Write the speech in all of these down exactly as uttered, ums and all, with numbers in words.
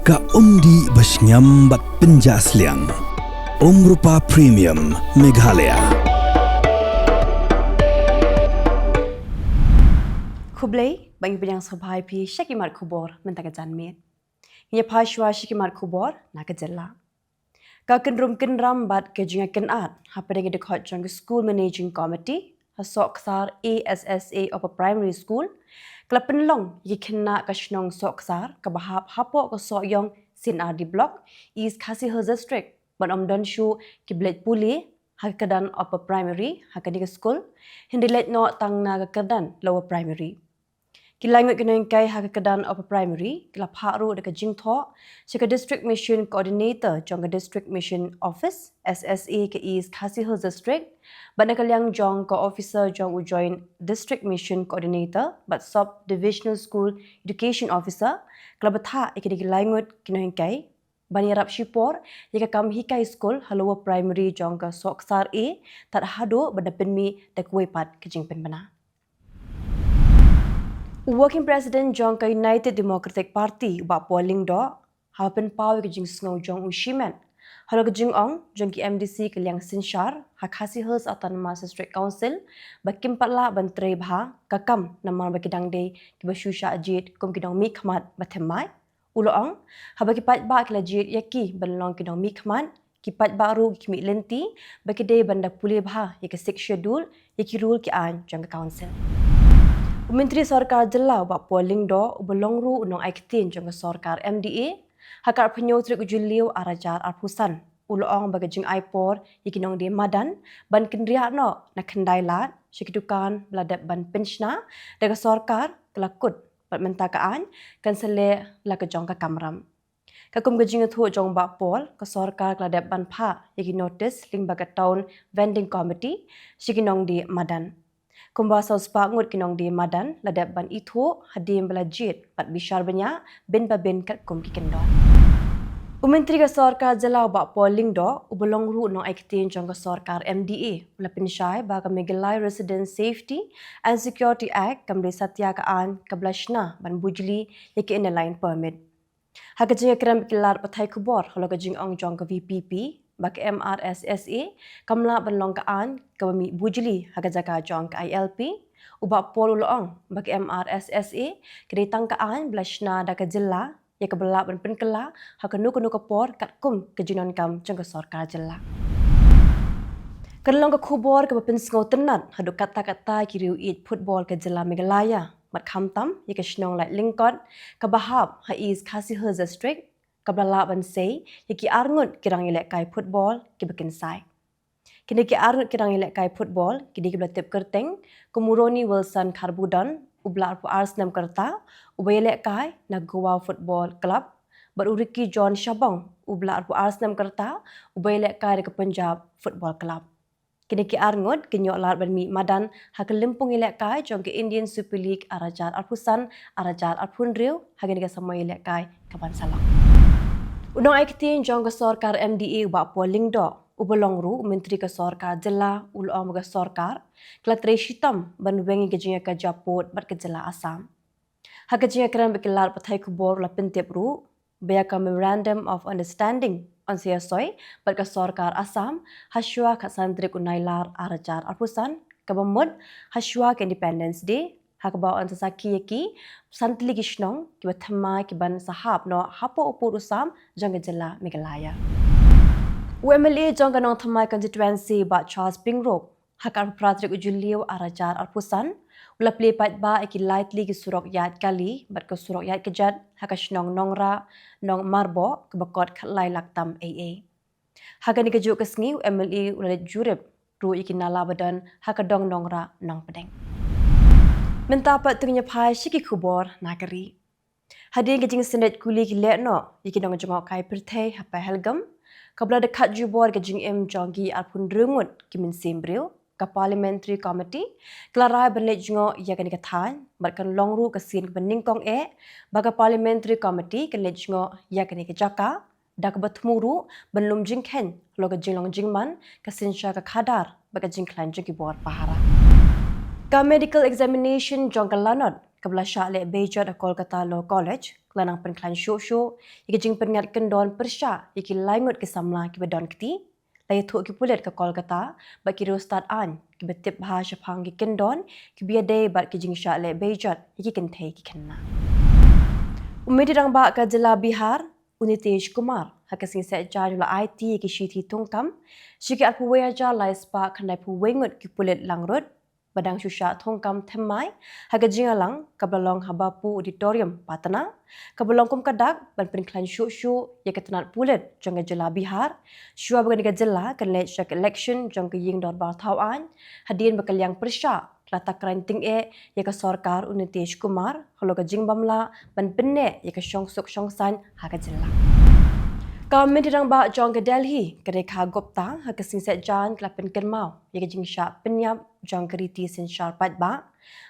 Ka umdih ba shngiam bad pynjah sliang. Umrupa Premium Meghalaya. Khublei, ba ngi pdiang sngewbha ïa phi sha ki mat khubor mynta ka janmiet. Ngin ïa phai shuwa sha ki mat khubor na ka jylla. Ka kynrum kynram bad ka jingïakynad hapdeng ki dkhot jong ka School Managing Committee ha Sohksar A S S A Upper Primary School, ka la pynlong ïa ki khynnah ka shnong Sohksar kaba hap hapoh ka Sohiong C and R D Block, East Khasi Hills District, ban ym don shuh ki ba leit pule ha ka kyrdan Upper Primary ha kane ka skul, hynrei leit noh tang na ka kyrdan Lower Primary. Ki lai ngut ki nonghikai ha ka kyrdan Upper Primary ki la phah ruh da ka jingthoh sha ka District Mission Coordinator jong ka District Mission Office, S S A, ka East Khasi Hills District, bad na ka liang jong ka officer jong u Joint District Mission Coordinator bad Sub Divisional School Education Officer, ka la bthah ïa kine ki lai ngut ki nonghikai ban ïarap shipor ïa ka kam hikai skul ha Lower Primary jong ka Sohksar A, tad haduh ba da pynmih da kawei pat ka jingpynbna. U Working President jong ka United Democratic Party, u Bah Paul Lyngdoh, ha ba pynpaw ïa ka jingsngew jong u shimet halor ka jingong jong ki M D C ka liang synshar ha Khasi Hills Autonomous District Council ba kim pat lah ban trei bha ka kam namar ba ki dang dei kiba shu shah jied kum ki nongmihkhmat ba thymmai. U la ong, haba ki paidbah ki la jied ïa ki ban long ki nongmihkhmat, ki paidbah ruh ki khmih lynti ba ki dei ban da pule bha ïa ka Sixth Schedule, ïa ki rule ki aiñ jong ka Council. U Myntri Sorkar Jylla, u Bah Paul Lyngdoh, uba long ruh u nongai ktien jong ka sorkar M D A, ha ka arphew hynñiew tarik u Jylliew ar hajar arphew san, u la ong ba ka jingai por ïa ki nongdie madan ban kynriah noh na khyndai lad sha ki dukan ba la dep ban pynshna da ka sorkar ka la kut, bad mynta ka aiñ kan sa leh la ka jong ka kamram. Katkum ka jingïathuh jong u Bah Paul, ka sorkar ka la dep ban phah ïa ki notice lyngba ka Town Vending Committee sha ki nongdie madan. Kumba saw spah ngut ki nongdie madan la dep ban ithuh hadien ba la jied bad bishar bniah bin pa bin katkum ki kyndon. U Myntri ka Sorkar Jylla, u Bah Paul Lyngdoh, uba long ruh u nongai ktien jong ka sorkar M D A, u la pynshai ba ka Meghalaya Resident Safety and Security Act kam dei satia ka aiñ kaba la shna ban bujli ïa ki Inner Line Permit. Ha ka jingïakren bad ki lad pathai khubor halor ka jingong jong ka V P P ba ka M R S S A kam lah ban long ka aiñ kaba mih bujli ha ka jaka jong ka I L P, u Bah Paul u la ong ba ka M R S S A ka dei tang ka aiñ ba la shna da ka jylla, ïa kaba lah ban pynkylla ha kano kano ka por katkum ka jingdonkam jong ka sorkar jylla. Kan long ka khubor kaba pynsngewtynnad haduh katta katta ki riew ïeit football ka jylla Meghalaya, bad khamtam ïa ka shnong Laitlyngkot kaba hap ha East Khasi Hills District, kaba la lah ban sei ïa ki arngut ki rangïalehkai football kiba kynsai. Kine ki arngut ki rangïalehkai football ki dei kiba la tip kyrteng kum u Ronnie Wilson Kharbudon, uba la arphew ar snem ka rta, uba ïalehkai na Goa Football Club, bad u Ricky John Shabong, uba la arphew ar snem ka rta, uba ïalehkai da ka Punjab Football Club. Kine ki arngut kin ïoh lad ban mih madan ha ka lympung ïalehkai jong ka Indian Super League ar hajar arphew san ar hajar arphew hynriew ha kane ka samoi ïalehkai kaban sa long. U nongai ktien jong ka sorkar M D A, u Bah Paul Lyngdoh, uba long ruh u Myntri ka sorkar jylla, u la ong ba ka sorkar ka la trei shitom ban weng ïa ka jingïakajia pud bad ka jylla Assam. Ha ka jingïakren bad ki lad pathai khubor, u la pyntip ruh ba ïa ka Memorandum of Understanding yn sa ïasoi bad ka sorkar Assam ha shuwa ka khatsan tarik u Nailar ar hajar arphew san, kaba mut ha shuwa ka Independence Day, ha kaba yn sa sakhi ïa ki san tylli ki shnong kiba thymmai kiban sa hap noh hapoh u pud u sam jong ka jylla Meghalaya. U M L A jong ka Nongthymmai Constituency, Bah Charles Pyngrope, ha ka arphew phra tarik u Jylliew ar hajar arphew san, u la plie paidbah ïa ki lai tylli ki surok ïaid kali bad ka surok ïaid kjat ha ka shnong Nongrah, Nongmarboh, kaba kot khatlai lak tam eiei. Ha kane kajuh ka sngi u M L A u la leit jurip ruh ïa ki nala ba don ha ka dong Nongrah, Nongpdeng. Mynta pat to ngin ïa phai sha ki khubor na ka ri. Hadien ka jingsynreit kuli ki leh noh ïa ki nongjngohkai pyrthei ha Pahalgam, kaba la dkhat jubor ka jingim jong ki arphew hynriew ngut ki mynsiem briew, ka Parliamentary Committee ka la rai ban leit jngoh ïa kane ka thaiñ, bad kan long ruh ka sien kaba nyngkong eh ba ka Parliamentary Committee kan leit jngoh ïa kane ka jaka, da kaba thmu ruh ban lum jingkheiñ halor ka jinglong jingman ka synshar ka khadar bad ka jingkhlaiñ jong ki bor pahara. Ka medical examination jong ka lanot kaba la shah leh beijot ha Kolkata Law College ka la nang pynkhlaiñ shuh shuh ïa ki jingpynngat kyndon pyrshah ïa ki lai ngut ki samla kiba don kti. La ïathuh ki pulit ka Kolkata bad ki riewstad aiñ kiba tip bha shaphang ki kyndon kiba ïadei bad ki jingshah leh beijot ïa ki kynthei ki khynnah. U Myntri Rangbah ka jylla Bihar, u Nitish Kumar, ha ka sngi Saitjaiñ u la aiti ïa ki shithi thungkam sha ki arphew wei hajar lai spah khyndaiphew wei ngut ki pulit langrut ba dang shu shah thungkam thymmai ha ka jingïalang kaba la long ha Bapu Auditorium, Patna, kaba long kum ka dak ban pynkhlaiñ shuh shuh ïa ka tnat pulit jong ka jylla Bihar shuwa ba kane ka jylla kan leit sha ka election jong ka ïing dorbar thaw aiñ, hadien ba ka liang pyrshah ka la takriñ tyngeh ïa ka sorkar u Nitish Kumar halor ka jingbym lah ban pynneh ïa ka shongsuk shongsaiñ ha ka jylla. Ka Myntri Rangbah jong ka Delhi, ka Rekha Gupta, ha ka sngi Saitjaiñ ka la pynkynmaw ïa ka jingshah pynïap jong ka riti synshar paidbah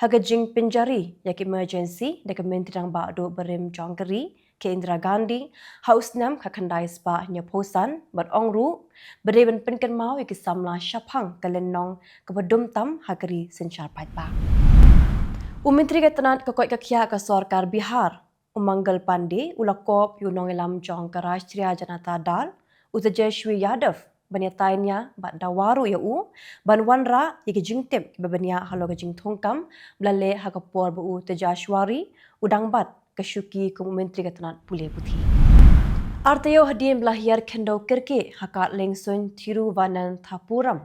ha ka jingpynjari ïa ka emergency da ka Myntri Rangbah duh barim jong ka ri, ka Indira Gandhi, ha u snem khatkhyndai spah hynñiewphew san, bad ong ruh ba dei ban pynkynmaw ïa ki samla shaphang ka lynnong kaba dum tam ha ka ri synshar paidbah. U Myntri ka tnat ka koit ka khiah ka sorkar Bihar, u Mangal Pandey, u la kop ïa u nongïalam jong ka Rashtriya Janata Dal, u Tejashwi Yadav, ban ïatai nia bad dawa ruh ïa u ban wanrah ïa ki jingtip kiba bniah halor ka jingthungkam ba la leh ha ka por ba u Tejashwari u dang bat ka shuki kum u Myntri ka tnat pule puthi. Ar taïew hadien ba la hiar khyndew kyrkieh ha ka liengsuiñ Thiruvananthapuram,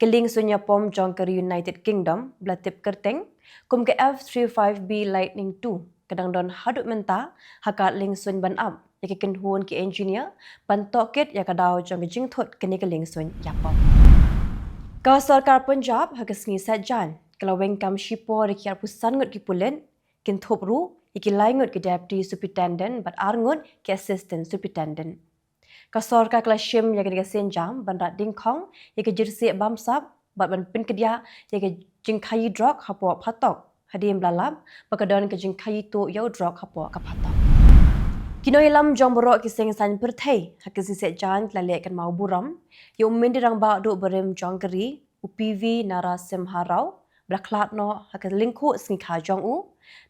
ka liengsuiñ ïapom jong ka ri United Kingdom ba la tip kyrteng kum ka F three five B Lightning two, ka dang don haduh mynta ha ka liengsuiñ ban ap ïa ki kynhun ki engineer ban tohkit ïa ka daw jong ka jingthut kane ka liengsuiñ ïapom. Ka sorkar Punjab ha ka sngi Saitjaiñ ka la weng kam shipor ïa ki arphew san ngut ki pulit, kynthup ruh ïa ki lai ngut ki deputy superintendent bad ar ngut ki assistant superintendent. Ka sorkar ka la shim ïa kane ka sienjam ban rat dyngkhong ïa ka jyrsieh bamsap bad ban pynkdiah ïa ka jingkhaïi drok hapoh phatok, hadien ba la lap ba ka don ka jingkhaïi tuh ïa u drok hapoh ka phatok. Ki nongïalam jong baroh ki seng saiñ pyrthei ha ka sngi Saitjaiñ ki la leh kynmaw burom ïa u Myntri Rangbah duh barim jong ka ri, u P V Narasimha Rao, ba la khlad noh ha ka lyngkhuh sngi kha jong u,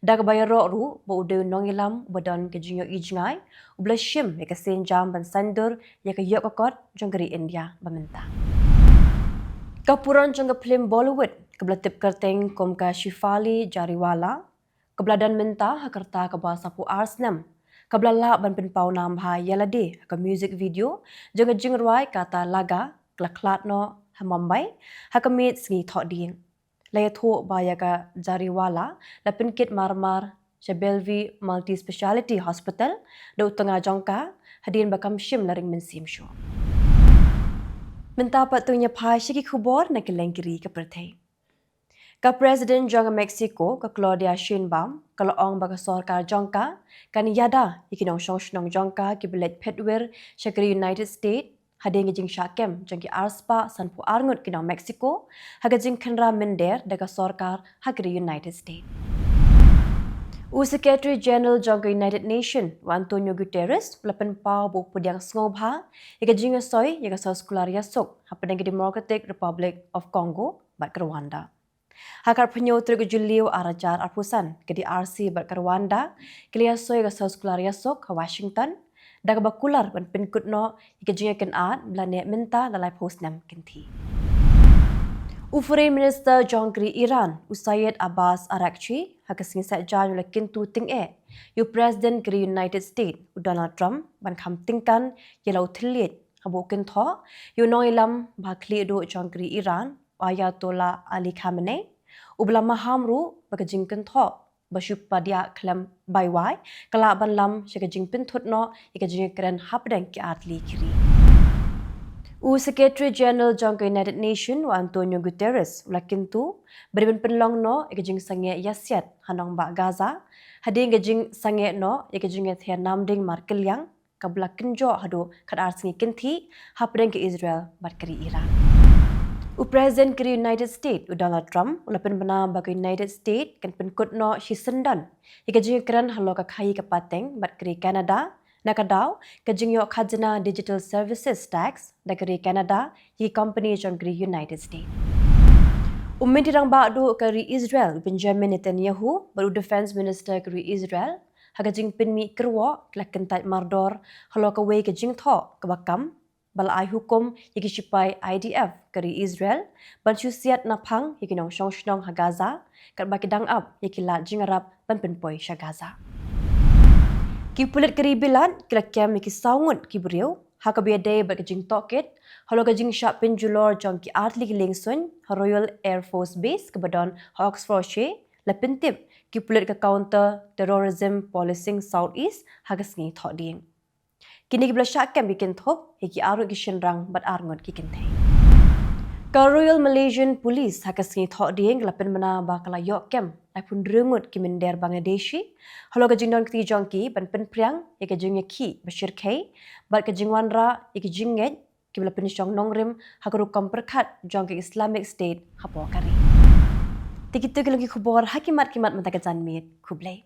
da kaba ïaroh ruh ba u dei u nongïalam uba don ka jingïohi jngai uba la shim ïa ka sienjam ban saiñdur ïa ka ïoh ka kot jong ka ri India ba mynta. Ka puron jong ka phlim Bollywood kaba la tip kyrteng kum ka Shefali Jariwala, kaba la don mynta ha ka rta kaba saphew ar snem, kaba la lah ban pynpaw nam bha ïa lade ha ka music video jong ka jingrwai Kaata Laga, ka la khlad noh ha Mumbai ha ka miet sngi Thohdieng. La ïathuh ba ïa ka Jariwala la pynkit marmar sha Bellevue Multi Speciality Hospital da u tnga jong ka, hadien ba kam shym la ring mynsiem shuh. Mynta pat to ngin ïa phai sha ki khubor na kylleng ki ri ka pyrthei. Ka President jong ka Mexico, ka Claudia Sheinbaum, ka la ong ba ka sorkar jong ka kan ïada ïa ki nongshong shnong jong ka kiba leit phetwir sha ka ri United States, hadien ka jingshah kem jong ki arspah sanphew ar ngut ki nong Mexico ha ka jingkhynra mynder da ka sorkar ha ka ri United States. U Secretary General jong ka United Nations, u Antonio Guterres, u la pynpaw ba u pdiang sngewbha ïa ka jingïasoi ïa ka soskular ïasuk hapdeng ka Democratic Republic of Congo bad ka Rwanda. Ha ka arphew hynñiew tarik u Jylliew ar hajar arphew san, ka D R C bad ka Rwanda ki la ïasoi ïa ka soskular ïasuk ha Washington, da kaba kular ban pynkut noh ïa ka jingïakynad ba la neh mynta da laiphew snem kynthih. U Foreign Minister jong ka ri Iran, u Syed Abbas Araghchi, ha ka sngi Saitjaiñ u la kyntu tyngeh ïa u President ka ri United States, u Donald Trump, ban kham tyngkan ïa la u thylliej haba u kynthoh ïa u nongïalam ba khlieh duh jong ka ri Iran, u Ayatollah Ali Khamenei, uba la maham ruh ba ka jingkynthoh ba shu padiah khlem bai wai ka lah ban lam sha ka jingpynthut noh ïa ka jingïakren hapdeng ki artylli ki ri. U Secretary General jong ka United Nations, u Antonio Guterres, u la kyntu ba dei ban pynlong noh ïa ka jingsangeh ïasiat ha nongbah Gaza, hadien ka jingsangeh noh ïa ka jingïather namding markylliang kaba la kynjoh haduh khatar sngi kynthih hapdeng ka Israel bad ka ri Iran. U President ka ri United States, u Donald Trump, u la pynbna ba ka United States kan pynkut noh shisyndon ïa ka jingïakren halor ka khaïi ka pateng bad ka ri Canada, na ka daw ka jingïoh khajna Digital Services Tax da ka ri Canada ïa ki company jong ka ri United States. U Myntri Rangbah Duh ka ri Israel, Benjamin Netanyahu, bad u Defence Minister ka ri Israel, ha ka jingpynmih kyrwoh, ki la kyntait mardor halor kawei ka jingthoh kaba kam, ba la ai hukum ïa ki shipai I D F ka ri Israel ban shu siat naphang ïa ki nongshong shnong ha Gaza, katba ki dang ap ïa ki lad jingïarap ban pynpoi sha Gaza. Ki pulit ka ri Bilat ki la kem ïa ki saw ngut ki briew ha kaba ïadei bad ka jingtohkit halor ka jingshah pynjulor jong ki artylli ki liengsuiñ ha Royal Air Force Base kaba don ha Oxfordshire, la pyntip ki pulit ka Counter Terrorism Policing South East ha ka sngi Thohdieng. Kine kiba la shah kem ki kynthup ïa ki arngut ki shynrang bad arngut ki kynthei. Ka Royal Malaysian Police ha ka sngi Thohdieng ka la pynbna ba ka la ïoh kem laiphew hynriew ngut ki mynder Bangladeshi halor ka jingdon kti jong ki ban pynphriang ïa ka jingïakhih bashyrkhei bad ka jingwanrah ïa ki jingngeit kiba la pynshong nongrim ha ka rukom pyrkhat jong ka Islamic State hapoh ka ri. Te kito ki long ki khubor ha ki mat ki mat mynta ka janmiet. Khublei.